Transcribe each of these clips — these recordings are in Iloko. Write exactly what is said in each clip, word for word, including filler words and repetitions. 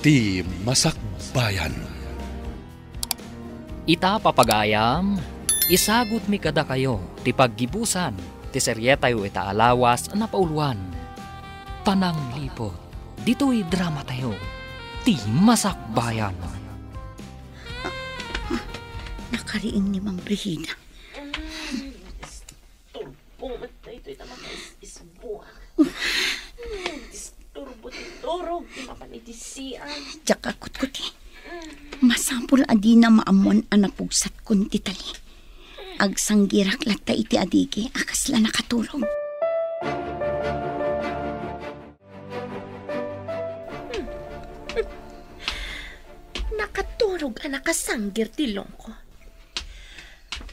Ti Masakbayan. Ita, papagayam, isagudmi kadakayo ti paggibusan ti serietayo ita a lawas a napauloan, Panangliput, ditoy dramatayo, Ti Masakbayan. Nakariing ni Mang Brigida. Turbo met daytoy ta makaisisbuak. Disturbo ti turog ti mapan iti sian. Diak a kutkuti. Masapul a dina maammuan a napugsatkon ti tali. Agsanggirak latta iti adigi a kasla nakaturog. Nakaturog a nakasanggir ti longko.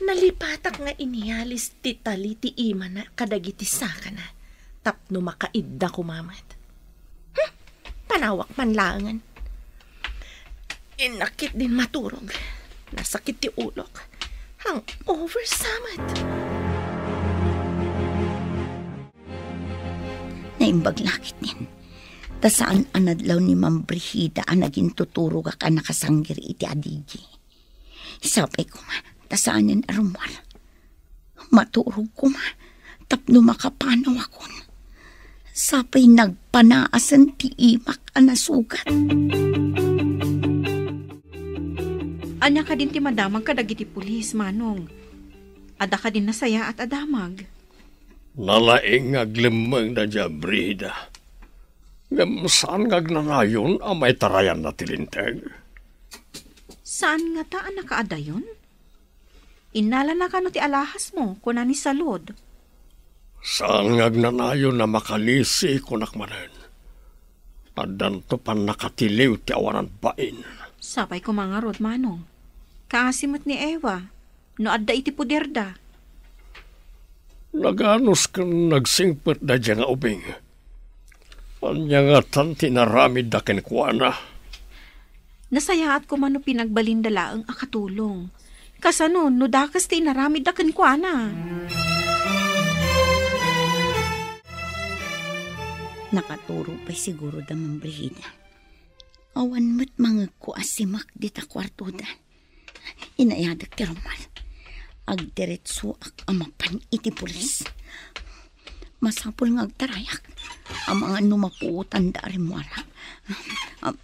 Nalipatak nga inialis ti tali ti imana kadagiti sakana tapno makaidda koma met. Hmm, panawak man laengen. Innak ketdin maturog. Nasakit ti ulok. Hangover sa met. Naimbag la ketdin. Ta saan a nadlaw ni Ma'am Brigida a nagintuturogak a nakasanggir iti adigi. Sapay koma, ta saanen a rummuar. Maturog koma, tapno makapanawakon. Sapay nagpanaasen ti imak a nasugat. Ania kadin ti madamag kadagiti pulis, Manong? Adda kadin nasayaat a damag? Nalaing nga aglemmengda diay Brigida. Ngem saan nga agnanayon a maitarayanna ti linteg. Saan ngata a nakaadayon? Innalana kano ti alahasmo, kuna ni Salud. Saan nga agnanayon a makalisi, kunak manen. Addanto pannakatiliw ti awanan bain. Sapay koma ngarud, Manong. Kaasi met ni Eva, no adda iti poderda. Naganus ken nagsingpetda diay nga ubing. Ania ngatan ti inaramidda kenkuana? Nasayaat koma no pinagbalinda laeng a katulong. Kasano no dakes ti inaramidda kenkuana? Nakaturog pay siguro da, Ma'am Brigida. Awan met mangegko a simek dita kuartoda. Inayadek ti rummuar. Agdiretsoak a mapan iti pulis. Masapul nga agtarayak. Amangan no mapuotanda a rimmuarak. Am,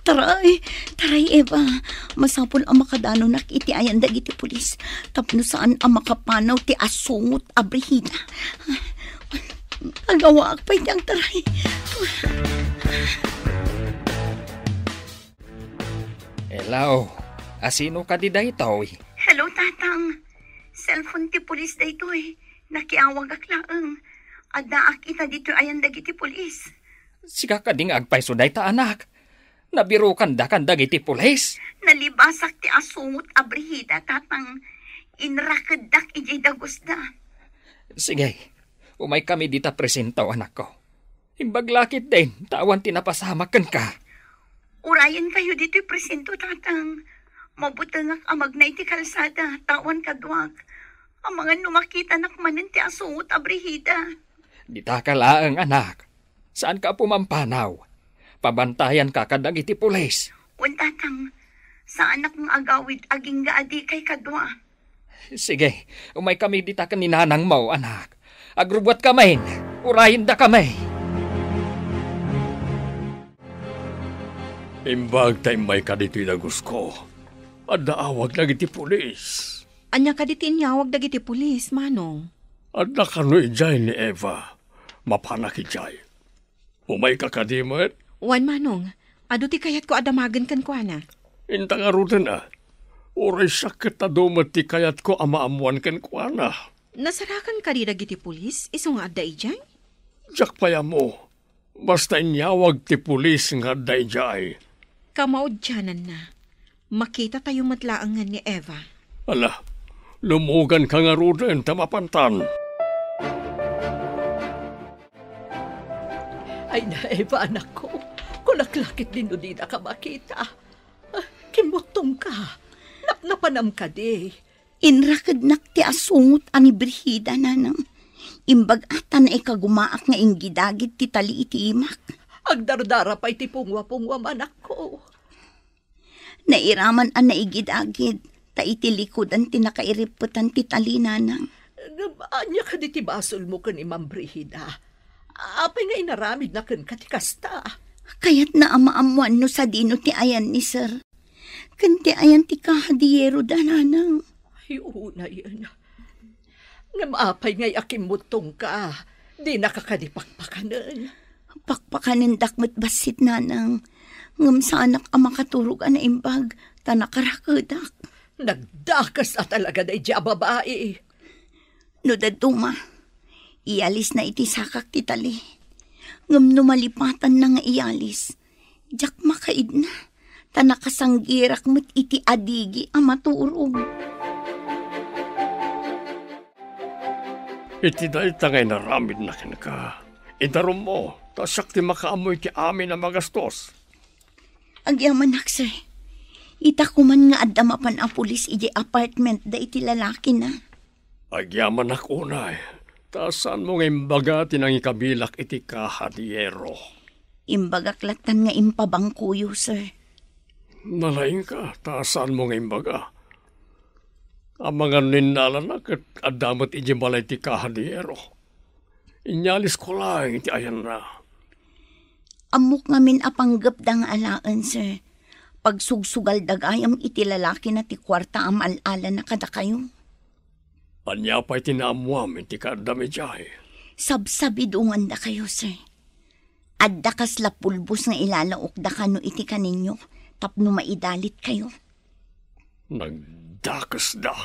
taray, taray, Eva. Masapul a makadanonak iti ayan dagiti pulis. Tapno saan a makapanaw ti asungot a Brigida. Agawaak pay ti agtaray. Hello, asino kadi daytoy? Hello, Tatang. Cellphone ti pulis daytoy. Nakiawagak laeng. Addaak ita ditoy ayan dagiti pulis. Sika kadi nga agpayso dayta, anak? Nabirukandakan dagiti pulis? Nalibasak ti asungot a Brigida, Tatang. Inrakeddak idiay dagusda. Sige, umaykami dita presinto, anakko. Imbag la ketdin, ta awan ti napasamak kenka. Urayenkayo ditoy presinto, Tatang. Mabutengak a magna iti kalsada, ta awan kaduak. Amangan no makitanak manen ti asungot a Brigida. Ditaka laeng, anak. Saanka a pumampanaw. Pabantayanka kadagiti pulis. Wen, Tatang, saanak nga agawid agingga a dikay kadua. Sige, umaykami dita ken ni nanangmo, anak. Agrubbuatkami. Urayendakami. Imbag ta immayka ditoy dagusko, adda awag dagiti pulis. Ania kadi ti inyawag dagiti pulis, Manong? Adda kano idiay ni Eva. Mapanak idiay. Umayka kadi met? Wen, Manong. Adu ti kayatko a damagen kenkuana. Inta ngaruden a. Uray siak ket adu met ti kayatko a maammoan kenkuana. Nasarakan kadi dagiti pulis isu nga adda idiay? Diak pay ammo. Basta inyawag ti pulis nga adda idiay. Kamaudiananna. Makitatayo met laengen ni Eva. Ala, lumuganka ngaruden ta mapantan. Ay na, Eva, anakko. Kunak la ketdin no dinaka makita. Ah, kimmuttongka. Napnapanam kadi. Inrakednak ti asungot a ni Brigida, nanang. Imbag a ta naikagumaak nga inggidagid ti tali iti imak. Agdardara pay ti pungwa-pungwa, manakko. Nairaman a naigid-agid, ta iti likudan ti nakairippetan ti tali, nanang. Ngem ania kadi ti basolmo ken ni Ma'am Brigida? Apay nga inaramidna kenka ti kasta? Kayatna a maammoan no sadino ti ayan ni Sir. Ken ti ayan ti kahadieroda, nanang. Ay, unayen. Ngem apay ngay a kimmuttongka? Dinaka kadi pakpakanen? Pakpakanendak met bassit, nanang. Ngem saanak a makaturog a naimbag, ta nakarakedak. Nagdakes a talaga daydi a babai. No dadduma, iyalisna iti sakak ti tali. Ngem no malipatanna nga iyalis, diak makaidna, ta nakasanggirak met iti adigi a maturog. Iti dayta nga inaramidna kenka, idarummo, ta siak ti makaammo iti amin a magastos. Agyamanak, sir. Ita koman nga adda mapan a pulis idiay apartment da iti lalakina. Agyamanak unay, ta saanmo nga imbaga ti nangikabilak iti kahadiero? Imbagak lattan nga impabangkoyo, sir. Nalaingka, ta saanmo nga imbaga? Amangan no innalana ket adda met idiay balay ti kahadiero. Inyalisko laeng iti ayanna. Ammok ngamin a panggepda nga alaen, sir. Pagsugsugalda gayam iti lalakina ti kuarta a maal-alana kadakayo. Ania pay ti naammoam iti kaaddam idiay? Sabsabidongandakayo, sir. Adda kasla pulbos nga ilalaokda kano iti kaninyo tapno maidalitkayo. Nagdakesda.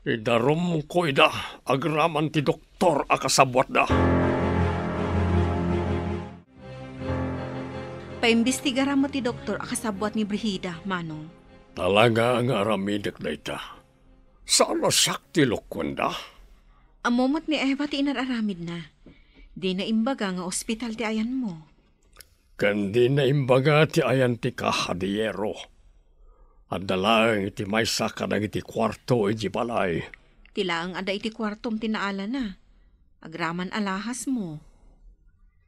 Idarumko ida agraman ti doktor a kasabuatda. Paimbestigaram met ti doktor a kasabuat ni Brigida, Manong. Talaga nga aramidek dayta. Saan a siak ti lukuenda? Ammo met ni Eva ti inar-aramidna. Dina imbaga nga ospital ti ayanmo. Ken dina imbaga ti ayan ti kahadiero. Adda laeng iti maysa kadagiti kuarto iti balay. Ti laeng adda iti kuartom ti naalana. Agraman alahasmo.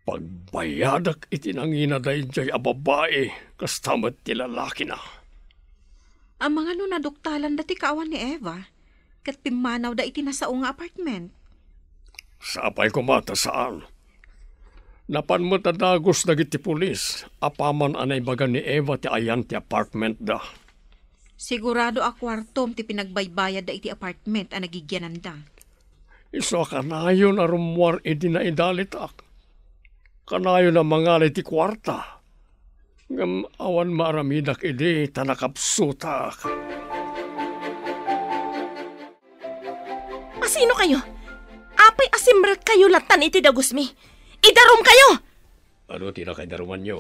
Pagbayadak iti nangina daydiay a babai, kasta met ti lalakina. Amangan no naduktalan da ti kaawan ni Eva, ket pimmanawda iti nasao nga apartment. Sapay koma ta saan. Napan met a dagus dagiti pulis, apaman a naibaga ni Eva ti ayan ti apartment da. Sigurado a kuartom ti pinagbaybayadda iti apartment a nagigiananda. Isu a kanayon a rummuar idi naidalitak. Kanayon a mangala iti kuarta. Ngem awan maaramidak idi ta nakapsutak. Asino kayo? Apay a simrek kayo latan iti dagusmi? Idarum kayo! Ano ti nakaidarumanyo?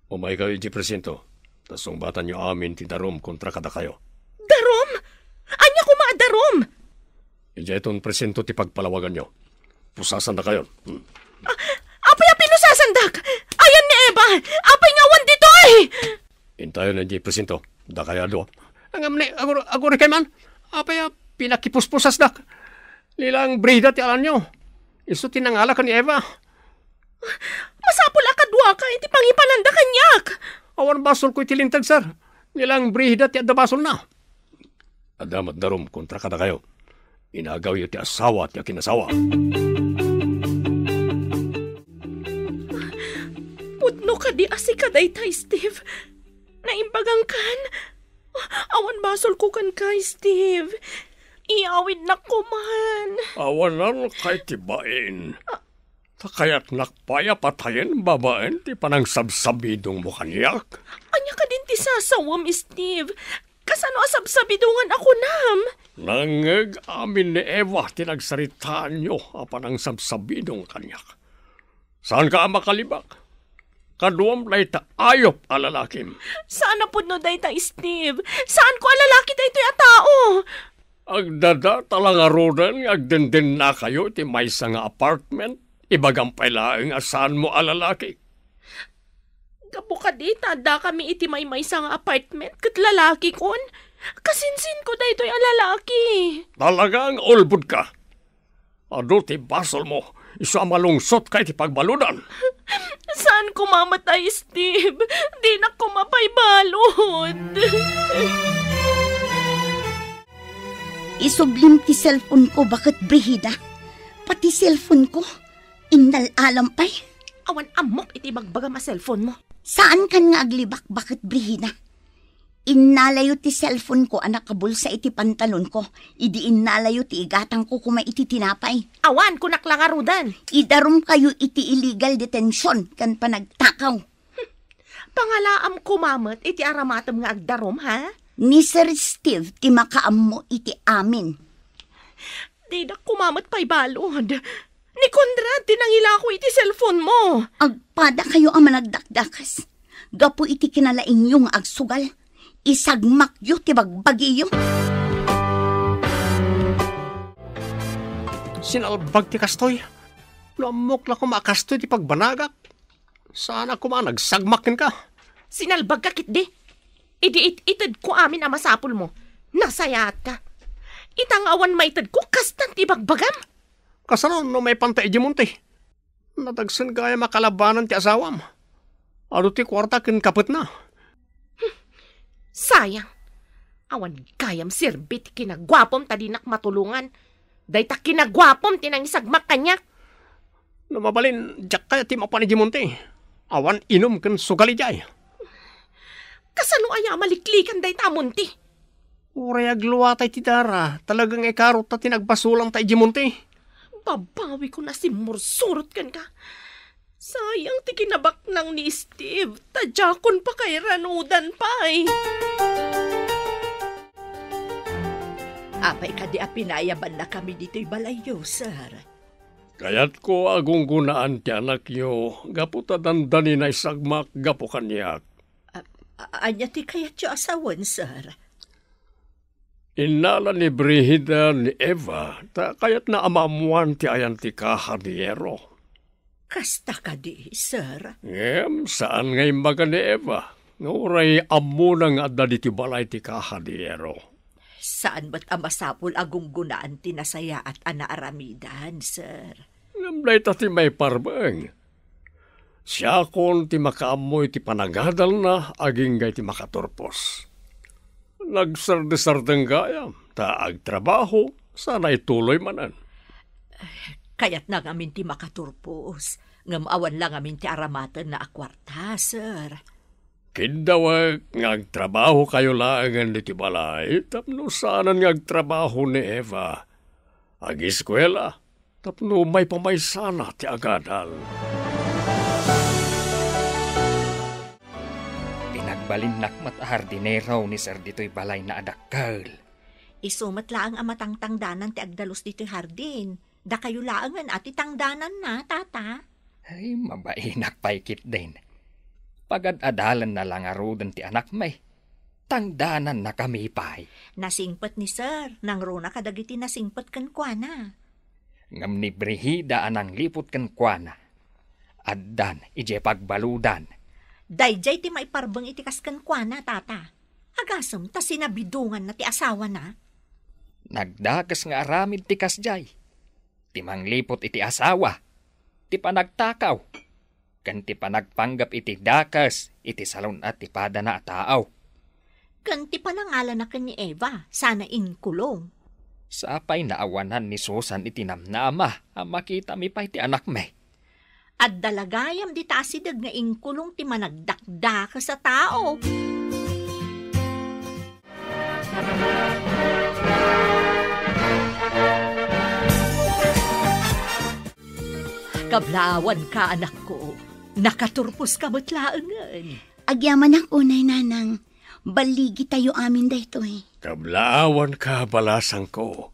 Umaykayo iti presinto, ta sungbatanyo amin ti darum kontra kadakayo. Darum? Ania koma a darum? Idiayton presinto ti pagpalawaganyo. Pusasandakayon. Hmm. Apay a pinusasandak? Ayan ni Eva! Apay nga awan ditoy? Intayon idiay presinto. Dakayo a dua. Ngem ni, agur-, agurikay man. Apay a pinakipuspussasdak? Ni lang Brigida ti alanyo. Isu ti nangala ken ni Eva. Masapul a kaduaka iti pangipananda kaniak. Awan basolko iti linteg, sir. Ni lang Brigida ti adda basolna. Adda met darum kontra kadakayo. Inagawyo ti asawa ti akinasawa. Pudno kadi a sika dayta, Steve? Naimbagangkan? Awan basolko kenka, Steve. Iyawidnak koman. Awanan kay ti bain. Ta kayatnak pay a patayen babaen ti panangsabsabidongmo kaniak. Ania kadin ti sasawem, Steve? Kasano a sabsabidongan a kunam? Nangngeg amin ni Eva ti nagsaritaanyo a panangsabsabidong kaniak. Saanka a makalibak? Kaduam dayta ayup a lalakim. Saan a pudno dayta, Steve. Saanko a lalaki daytoy a tao. Agdadata la ngaruden nga agdendennakayo iti maysa nga apartment. Ibagam pay laeng a saanmo a lalaki. Gapu kadi ta addakami iti maymaysa nga apartment ket lalakikon. Kasinsinko daytoy a lalaki. Talaga nga ulbodka. Adu ti basolmo. Isu a malungsotka iti pagbaludan. Saan koma met a, Steve. Dinak koma pay balud. Isublim ti cellphone ko, baket Brigida. Pati cellphone ko, innal-alam pay. Awan ammok iti ibagbagam a cellphone mo. Saankan nga aglibak, baket Brigida. Innalayo ti cellphone ko a nakabulsa iti pantalon ko, idi innalayo ti igatang ko koma iti tinapay. Awan, kunak la ngaruden. Idarumkayo iti illegal detention ken panagtakaw. Pangalaam koma met iti aramatem nga agdarum, ha? Ni Sir Steve ti makaammo iti amin. Didak koma met pay balud. Ni Conrad ti nangilako iti cellphone mo. Agpadakayo a managdakdakas. Gapu iti kinalaingyo nga agsugal, isagmakyo ti bagbagiyo. Sinalbag ti kastoy. No ammok la koma a kastoy ti pagbanagak, saanak koma a nagsagmak kenka. Sinalbagka ketdi. Idi it-itedko amin a masapulmo, nasayaatka. Ita nga awan maitedko, kastan ti ibagbagam. Kasano no maipanta idiay monte? Nadagsen gayam a kalabanan ti asawam. Adu ti kuarta ken kapetna. Sayang. Awan gayam serbi ti kinaguapom ta dinak matulongan. Dayta kinaguapom ti nangisagmak kaniak. No mabalin, diak kayat ti mapan idiay monte. Awan inum ken sugal idiay. Kasano aya a maliklikan dayta a monte? Uray agluatay ti dara, talaga nga ikaruta ti nagbasolanta idiay monte. Babawikon a simmursurot kenka. Sayang ti kinabaknang ni Steve, ta diakon pakairanudan pay. Apay kadi a pinayabannakami ditoy balayyo, sir? Kayatko a gunggonaan ti anakyo gapu ta dandani naisagmak gapu kaniak. A-, a-, ania ti kayatyo a sawen, sir? Innala ni Brigida ni Eva ta kayatna a maammoan ti ayan ti kahadiyero. Kasta kadi, sir? Ngem saan nga imbaga ni Eva nga uray ammona nga adda ditoy balay ti kahadiyero. Saan met a masapul a gunggonaan ti nasayaat a naaramidan, sir. Ngem dayta ti maiparbeng. Siakon ti makaammo iti panagadalna agingga iti makaturpos. Nagsardesardeng gayam, ta agtrabaho, sana ituloy manen. Kayatna ngamin ti makaturpos, ngem awan la ngamin ti aramatenna a kuarta, sir. Kiddawek nga agtrabahokayo laengen ditoy balay tapno saanen nga agtrabaho ni Eva. Agiskuela tapno maipamaysana ti agadal. Pinagbalinnak met a hardinero ni Sir ditoy balayna a dakkel. Isu met laeng a matangtangdanan ti agdalus ditoy hardin. Dakayo laengen a ti tangdananna, Tata. Ay, mabainak pay ketdin. Pagad-adalanna la ngaruden ti anakmi. Tangdanannakami pay. Nasingpet ni Sir, nangruna kadagiti nasingpet kenkuana. Ngem ni Brigida a nangliput kenkuana, addan idiay pagbaludan. Daydiay ti maiparbeng iti kas kenkuana, Tata. Agasem ta sinabidonganna ti asawana. Nagdakes nga aramid ti kasdiay. Ti mangliput iti asawa, ti panagtakaw, ken ti panagpanggep iti dakes iti salun-at ti padana a tao. Ken ti panangalana ken ni Eva, sana inkulong. Sapay naawanan ni Susan iti namnama a makitami pay ti anakmi. Adda la gayam dita asideg nga inkulong ti managdakdakes a tao. Kablaawanka, anakko. Nakaturposka met laengen. Agyamanak unay, Nanang. Balligitayo amin daytoy. Kablaawanka, balasangko.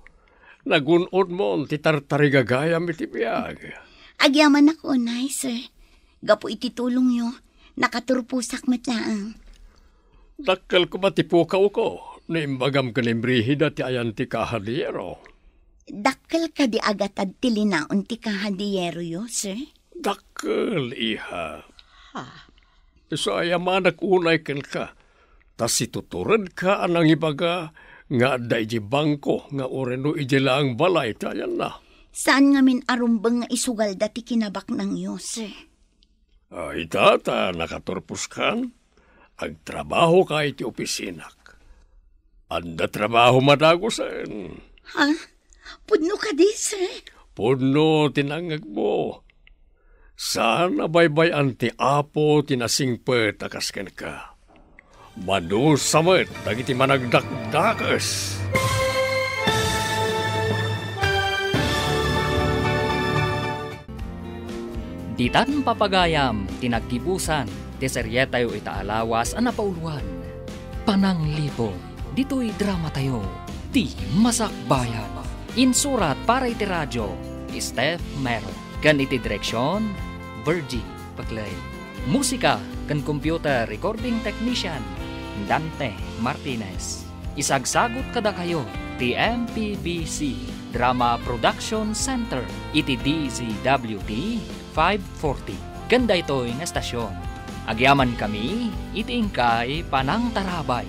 Nagun-odmon ti tartarigagayam iti biag. Agyamanak unay, sir. Gapu iti tulongyo, nakaturposak met laeng. Dakkel koma ti pukawko no imbagam ken ni Brigida ti ayan ti kahadiyero. Dakkel kadi a gatad ti linaon ti kahadiyeroyo, sir? Dakkel, iha. Ha? Isu a ayamanak unay kenka, ta situturedka a nangibaga nga adda idiay bangko nga uray no idiay laeng balay ti ayanna. Saan ngamin a rumbeng nga isugalda ti kinabaknang, Jose. Ah, ita ta nakaturposkan, agtrabahoka iti opisinak. Adda trabaho madagusen. Ha? Pudno kadi, Jose? Pudno ti nangngegmo. Saan a baybay-an ti Apo ti nasingpet a kas kenka. Madusa met dagiti managdakdakes. Ditan papagayam ti naggibusan ti serietayo ita a lawas a napauloan, Pananglipong. Ditoy dramatayo, Ti Masakbayan. Insurat para iti radio, Steph Mero. Ken iti direksion, Virgie Paclay. Musika ken computer recording technician, Dante Martinez. Isagsagut kadakayo ti M P B C Drama Production Center iti D Z W T five forty. Ken daytoy nga estasion, agyamankami iti inkay panangtarabay.